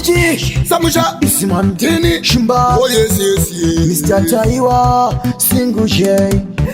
Chichi. Samusha. Isiman. Tini. Shimba. Oh yes. Mr. Taiwa. Single J.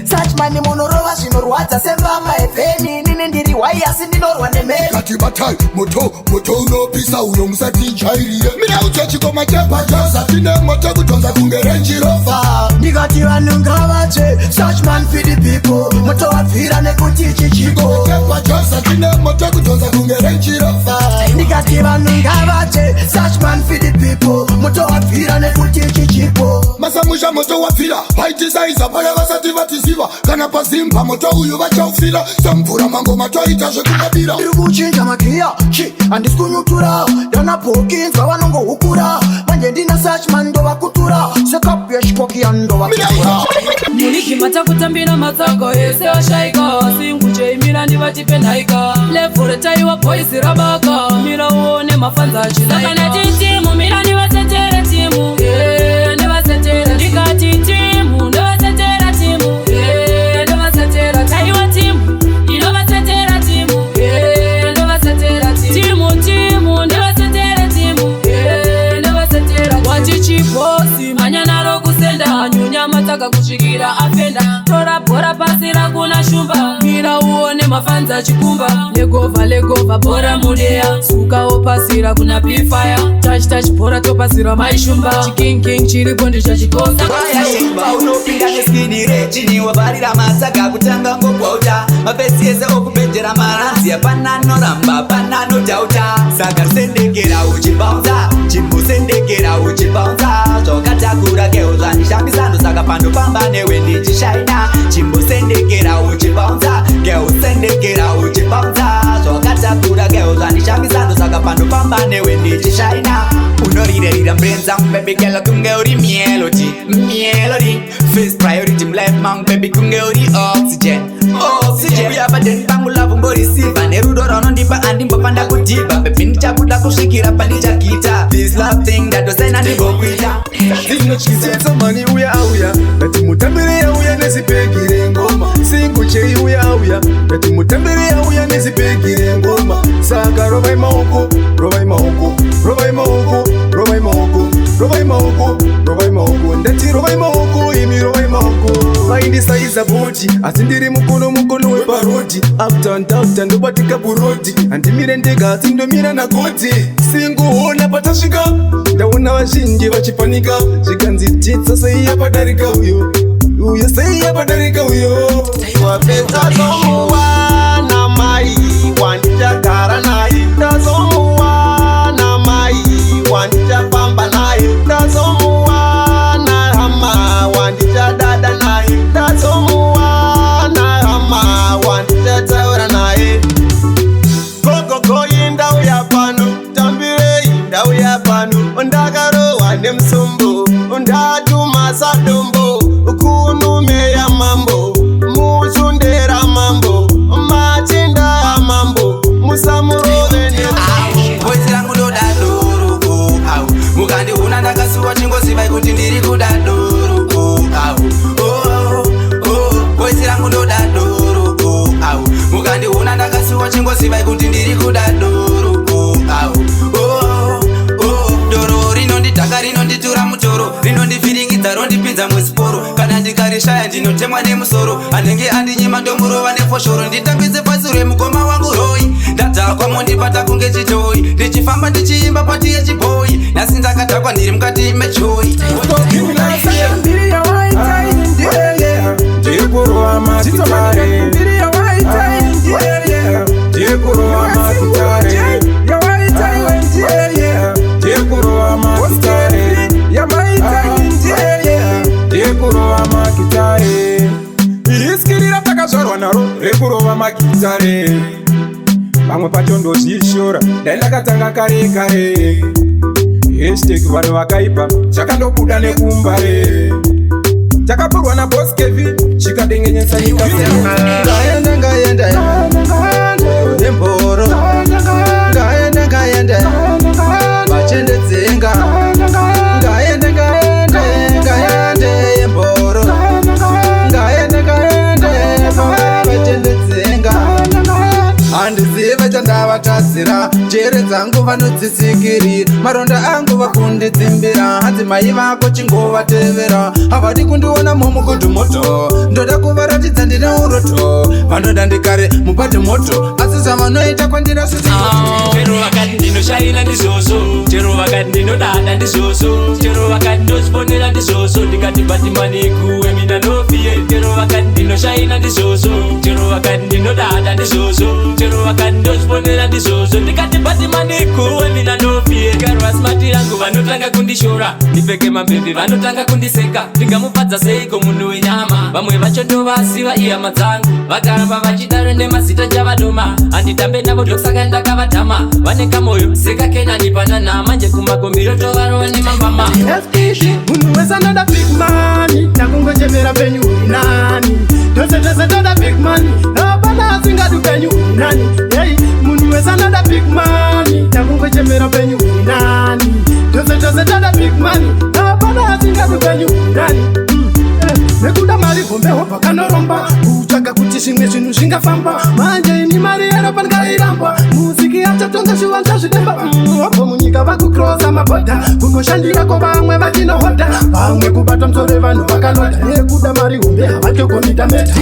Sachman munorova zvinorwadza sembama efeni. Nini ndiri hwai asi ndinorwa nemheni. Kati batai moto moto unopisa uyo musatijairire. Mina uche chikoma chepajosa tine moto kutonza kunge Range Rover. Ndikati vanhu ngavatsve. Sachman for the people. Moto wabvira nekuti chichiko. Chepajosa tine moto kutonza kunge Range Rover. Ndikati vanhu ngavatsve. Sachman for the people. Moto wabvira nekuti chichipo. Masamusha moto wapfira vaitisaiza paya vasati vatiziva kana pazimba moto uyu vachaufira samvura mangoma toita zvekumabira. Ndiri kuchinja magiya chi handisi kunyutura ndanapokinzwa vanongohukura manje ndina Sachman ndovakutura sekapu yechikokiya ndovakutura. Muligima takutambira matsako ese ashaika. Single J mira ndivatipe nhaika. Level Taiwa Boys rabaka. Mira uone mafanza achinaika. Saka timu mira ndivasetere timu. Eh, ndivasetere. Ndikati timu ndivasetera timu. Eh, ndivasetera. Taiwa timu inovasetera timu. Eh, ndivasetera timu timu ndivasetera timu. Eh, ndivasetera. Wati chibosi manya naro kusenda nyunya mataka kusvikira afenda. Tora bhora pasira kuna Shumba. Mira uone mafanza chikumba. Legova legova bhora mudeya. Sukawo pasira kuna Pifaya. Touch touch bhora topasira maishumba. Chiking king chiripo ndichachikosa. Paunopinda neskini rechini wavarira matsaga kutanga ngogwauta mafesi ese okubhejera maranzi hapana noramba pana nodhauta. Saka sendekera uchibaunza chimbosendekera uchibaunza zvawakatakura keo zvandishambisano saka pandofamba newe ndichishaina. Chimbosendekera uchibaunza keo sendekera uchibaunza zvawakatakura keo zvandishambisano saka pandofamba newe ndichishaina. Unorirerira mrenza baby girl kunge uri melody melody. First priority mulife mangu baby kunge uri oxygen oxygen. Uya padeni pangu love mborisiva nerudo raunondipa andimbofa ndakudhibha baby ndichakuda kusvikira pandichagita. This love thing ndatosaina ndimbokuita. Mani uya auya ndati mutambire auya nezibhegi rengoma. Single J uya auya ndati mutambire auya nezibhegi rengoma. Saka rovai maoko, rovai maoko, rovai maoko, rovai maoko, rovai maoko, rovai maoko. Ndati rovai maoko imi rovai maoko. Vaindisaiza bhoti asi ndiri mukono mukono weparodi. Uptown downtown ndobatika burodi handimire ndega asi ndomira nagoti. Singuona patasvika ndaona vazhinji vachipanika zvikanzi titsa sei yapadarika uyo uyo sei yapadarika uyo. Wapedza zomuwana mai wandichagara naye ndazomuwana mai wandichafamba naye ndazomuwana hama wandichadada naye ndazomuwana hama wandichataura naye. Gogogoi ndauya pano tambirei ndauya pano ndakarohwa nemusombo ndatuma sadombo kunumeya mambo muchundera mambo machinda amambo musamurove ne. Voice rangu ndoda doro, oh, au. Mukandiona ndakasuwa chingozivai kuti ndiri kuda doro, oh, au. Oh. Voice rangu ndoda doro, oh, au. Mukandiona ndakasuwa chingozivai kuti ndiri kuda doro, oh, au. Oh. Doro rinondidhaka rinonditura mutoro rinondivhiringidza rondipinza musiporo kana ndikarishaya ndinotemwa nemusoro anenge andinyima ndomurova nefoshoro nditambidze pasi remukoma wangu roi ndadhakwa mondibata kunge chitoi ndichifamba ndichiimba pati yechibhoi nhasi ndakadhakwa ndiri mukati mechoi. Mbiri yawaita iyi ndiyeye. Ndikurova magitare. Mbiri yawaita iyi ndiyeye. Ndikurova magitare. Yawaita iwe ndiyeye. Ndikurova magitare. Yamaita iyi ndiyeye. Ndikurova magitare iskirira takazvarwa naro rekurova magitare pamwe pacho ndozvishora dai ndakatanga kare kare. #vanhu vakaipa chakandobuda nekumbare chakapurwa naBoss Kevi chikadengenyesa nyika. Ngaende ngaende nemboro ngaende ngaende vachendetsenga ngaende ngaende ngaende yemboro ngaende ngaende vachendetsenga handizive. Chandavatadzira, njere dzangu vanodzisikirira, maronda angu vakundidzimbira. Hanzi mai vako chingovatevera, havadi kundiona mumugudhumoto. Ndoda kuvaratidza ndine uroto, vanoda ndikare mubhadhi moto, asi zvavanoita kwandira. Chero vakati ndinoshaina, ndizvozvo. Chero vakati ndinodada, ndizvozvo. Chero vakati ndozviponera, ndizvozvo. Ndikati batimaniku emina nofiye. Chero vakati ndinoshaina, ndizvozvo. Chero vakati ndinodada, ndizvozvo. Chero vakati ndozviponera, ndizvozvo. Ndikati batimaniku emina nofiye. Karwa smart yangu vanotanga kundishora, ndipfeke mambembe vanotanga kundiseka. Ndingamufadza seiko munhu wenyama? Vamwe vacho ndovaziva, ihama dzangu. Vakaramba vachidaro, nemazita chavadoma. Handitambe navo, ndokusaka ndakavadhama. Vane kamoyo sekakenani panana manje, kumagombiro tovarova nemambama. Munhu wese anoda big money, takungochemera penyu uri nani. Tose tose toda big money, hapana asingadi penyu uri nani. Hey, munhu wese anoda big money, takungochemera penyu uri nani. Tose tose toda big money, hapana asingadi penyu uri nani. Nekuda mari hombe hobva kanoromba, kutsvaga kuti zvimwe zvinhu zvingafamba. Manje ini mari yeropa ndingairamba? Muziki yachatonga zviwanza zvidemba. Wabva munyika vakukrosa mabhodha, kunoshandirako vamwe vachinohodha, vamwe kubatwa musoro, vanhu vakanoda. Nekuda mari hombe havatokomita meta.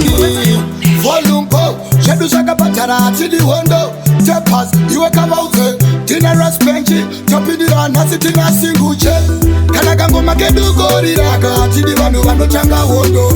Volumpo zvedu zvakabhadhara, hatidi hondo. Tepas iwe kavaudze, tina raspenchi topindira nhasi, tina singuche kana kangoma kedu koriraka. Hatidi vanhu vanotanga hondo,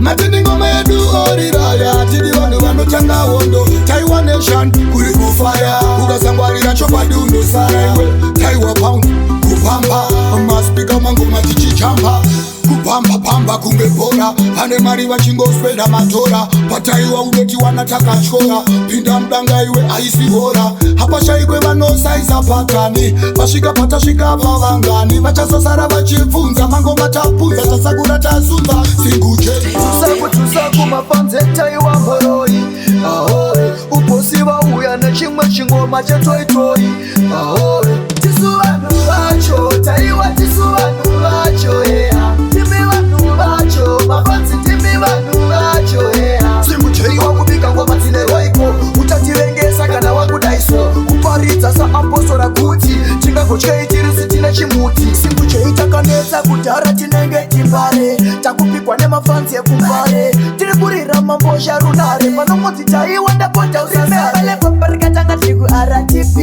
matidi ngoma yedu oriraya. Hatidi vanhu vanotanga hondo. Taiwa nation kuri kufaya, ukasangwarira chokwadi unosara iwe. Taiwa pound kupamba maspika, mangoma tichichamba kupamba pamba kunge bhora. Pane mari vachingosweda matora, pataiwa unotiwana takatyora. Pinda mudanga iwe, haisi hora. Hapashaikwe vanosaisa patani, vasvika patasvika pavangani vachazosara vachibvunza. Mangoma tapunza, tasakura, tasunza singuche. Tusaku tusaku mafanze, taiwa mboroi ahoe. Uposi vauya nechimwe chingoma chetoitoi ahoe. Tisu vanhu vacho taiwa, tisu vanhu vacho ea. Timi vanhu vacho mafanzi, timi vanhu vacho ea. Singucheiwa kubika ngoma dzine rwaiko, uchativengesa kana wakudaiso. Kuparidza saapostora kuti tingagotyei tirisi tine chimuti. Singuchei takanetsa kudhara, tinenge timbare, takupikwa nemafanzi ekumbare. Tiri kurira mambosha runare, panongonzi taiwa ndapota usasare. Rikatanga tiri kuRTP,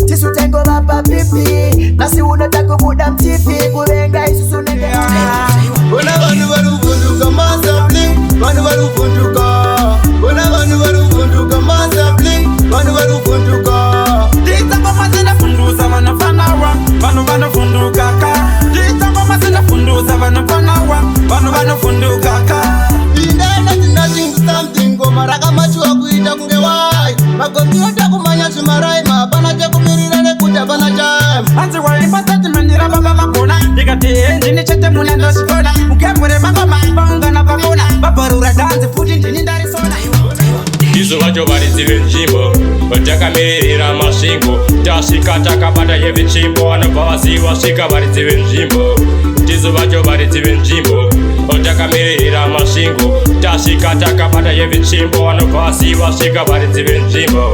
tisu taingovapa pipi. Nhasi uno takubuda mutipi, kuvenga isusu nenge. Ona vanhu vari kuvhunduka masabling, vanhu vari kuvhunduka. Ona vanhu vari kuvhunduka masabling, vanhu vari kuvhunduka. Nditsangoma dzinofundisa vanofanawa, vanhu vanovhunduka ka. Nditsangoma dzinofundisa vanofanawa, vanhu vanovhunduka ka. Indaenda nothing to something, ngoma rakamachiwa kuita kunge wai. Makombiyuta kumanya zvimaraima, hapana chekumirira nekuti hapana time. Hanzi waimba statement rababa vagona, ndikati ndini chete muna ndozvikona. Mukemure mangoma vaungana pakona, vabharura dhanzi futi, ndini ndarisona. Ndizo vacho varidzi venzvimbo, takamirira Masvingo. Tasvika takabata heavy tsvimbo, vanobva vaziva svika varidzi venzvimbo. Ndizo vacho varidzi venzvimbo, takamirira Masvingo. Tasvika takabata heavy tsvimbo, vanobva vaziva svika varidzi venzvimbo.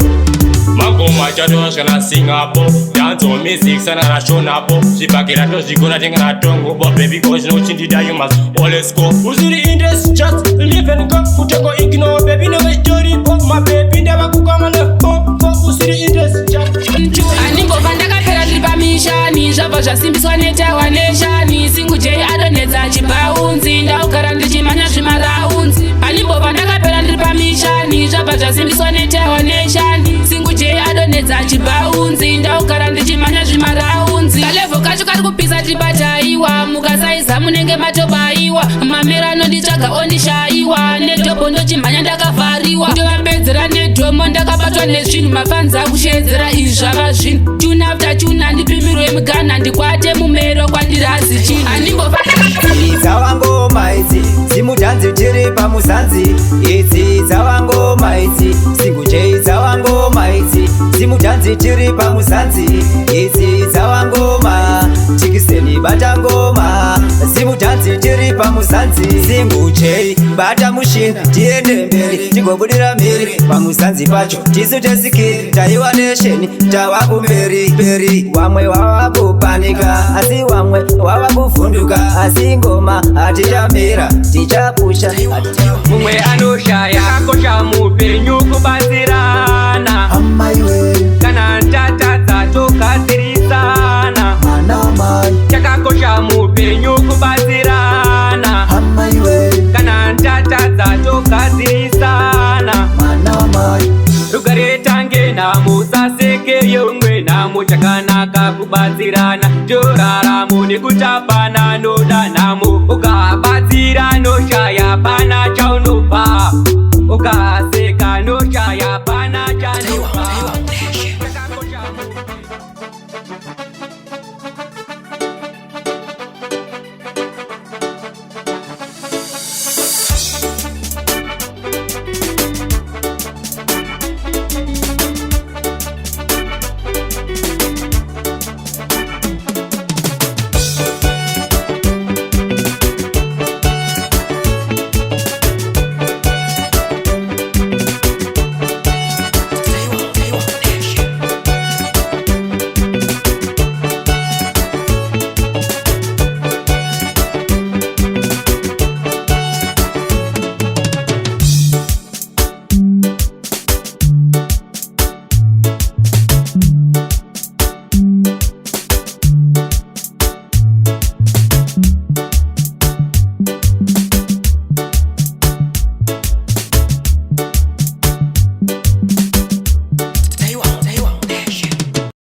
Mangoma chatosvika nasingapo, dancehall music sana nashonapo. Zvibhakera tozvigona tengana tongopo. Baby go zvinochindida, you must always go. Usiri interest, just live and go. Kutongo ignore baby, nevechitoripo. Mabebi ndavakukama nefo, usiri interest, just Handimbobva ndakapera, ndiri pamission. Zvabva zvasimbiswa netaiwa nation. Singu J adonhedza chibhaunzi, ndaugara ndichimhanya zvimaraunzi. Handimbobva ndakapera, ndiri pamission. Zvabva zvasimbiswa netaiwa nation. Singu J adonhedza chibhaunzi, ndaugara ndichimhanya zvimaraunzi. Kalevel kacho kari kupisa chipataiwa, mukasaiza munenge matobaiwa. Mamero anonditsvaga ondishayiwa, nedhobho ndochimhanya ndakavhariwa. Ndovapedzera nedhomo, ndakabatwa nezvinhu. Mafanzi akushedzera, izvi zvava zvinhu. Tune after tune, handipimirwe mugana, ndikwate mumero kwandirazi chinhu. Handimbofa. Dzawangoma idzi, dzimudhanzi tiri pamuzanzi. Idzi dzawangoma idzi, singuchei dzawangoma idzi, dzimudhanzi tiri pamuzanzi. Idzi dzawangoma, tikiseni bata ngoma, zimudhanzi tiri pamuzanzi. Singuchei bata mushina, tiende mberi, tigobudira mberi pamuzanzi. Muzanzi pacho tisu tesikiri, taiwa nation, tava kumberi peri. Wamwe wava kupanika, asi wamwe wava kuvhunduka, asi ngoma hatichamira, tichapusha. Mumwe anoshaya. Akosha muupenyu kubatsirana, kana tatadza togadzirisana. Chakakosha muupenyu kubatsirana, kana tatadza togadzirisana. Rugare tange nhamo, saseke yomwe nhamo. Chakanaka kubatsirana, toraramo nekutapana noda nhamo. Ukabatsira noshaya, pana chaunopa. Uka